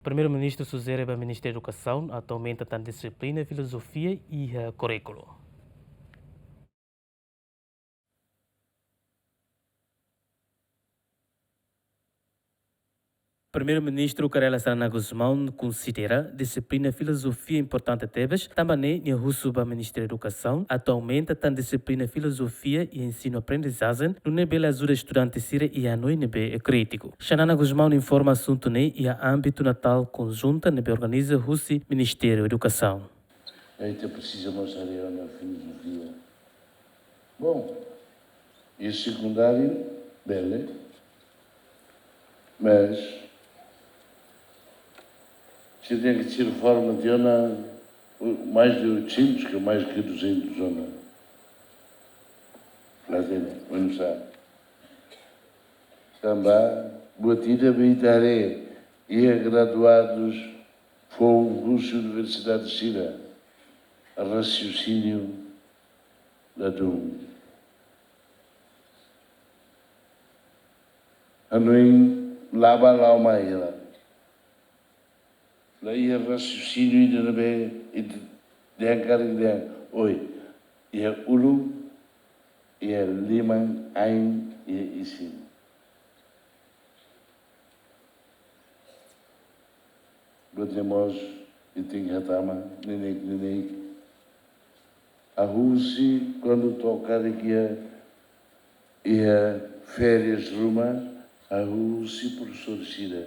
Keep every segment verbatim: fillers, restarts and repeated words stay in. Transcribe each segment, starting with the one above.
Primeiru-Ministru sujere ba Ministériu Edukasaun atu aumenta tan dixiplina i filozofia iha kurríkulu. Primeiru-Ministru Kay Rala Xanana Gusmão konsidera dixiplina i filozofia importante tebes, tanba ne'e nia husu ba Ministériu Edukasaun atu aumenta tan dixiplina i filozofia iha ensinu-aprendizajen, nune'e bele ajuda estudante sira iha hanoin ne'ebé krítiku. Xanana Gusmão informa asuntu ne'e iha ámbitu Natal Konjunta ne'ebé organiza husi Ministériu Edukasaun. Ita presiza mós haree ona filozofia. Bom, iha sekundáriu, bele. Mas, se tem que se reforma de ona, mais de oitocentos, que mais que duzentos ona. Lá tem, mas não sabe. Tanba, buat ida be ita haree, iha graduadus foun husi universidade sira, raciocínio ladún. Hanoin la'o ba la'o mai hela. La iha raciocínio ida ne'ebé ita dehan karik dehan, oi, iha ulun, iha liman, ain, iha isin. Buat ne'e mós ita tenke hatama, neineik, neineik. Ha'u husi kuandu to'o karik iha, iha férias ruma, ha'u husi profesór sira.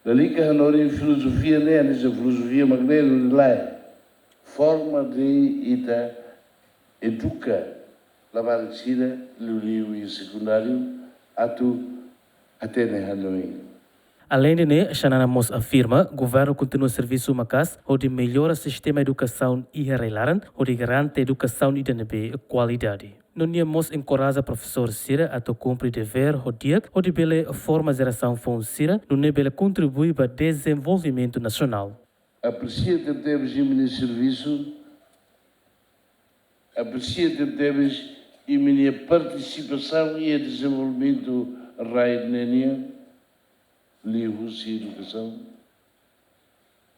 Lalika hanorin filozofia ne'e, hanesan filozofia mak ne'e, lae. Forma de ita eduka labarik sira, liuliu iha sekundáriu, atu hatene hanoin. Aleinde ne'e, Xanana mós afirma, governu kontinua servisu maka'as hodi mellora sistema edukasaun iha rai-laran, hodi garante edukasaun ida ne'ebé kualidade. No nia mós enkoraja profesór sira atu kumpre devér ho di'ak, hodi bele forma jerasaun foun sira, nune'e bele kontribui ba dezenvolvimentu nasionál. Apresia tebetebes imi-nia servisu, apresia tebetebes imi-nia partisipasaun iha dezenvolvimentu rai ne'e nian, liuhusi edukasaun,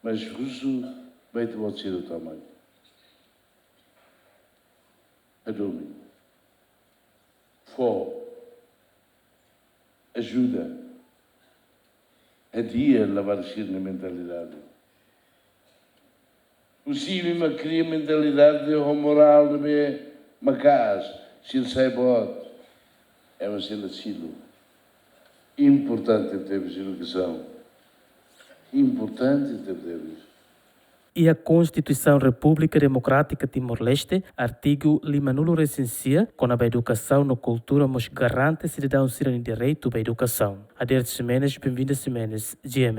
mas husu ba ita-boot sira tomak. Hadomi. Fó. Ajuda. Hadi'a labarik sira-nia mentalidade. Husi imi mak kria mentalidade ho morál ne'ebé maka'as, sira sai boot. Ema sira la silu. Importante tebes edukasaun. Importante tebes. Iha Konstituisaun Repúblika Demokrátika Timor-Leste, artigu limanulu-resin-sia, kona-ba edukasaun no kultura mós garante sidadaun sira-nia direitu ba edukasaun. Adérito Ximenes, Benvinda Ximenes, G M.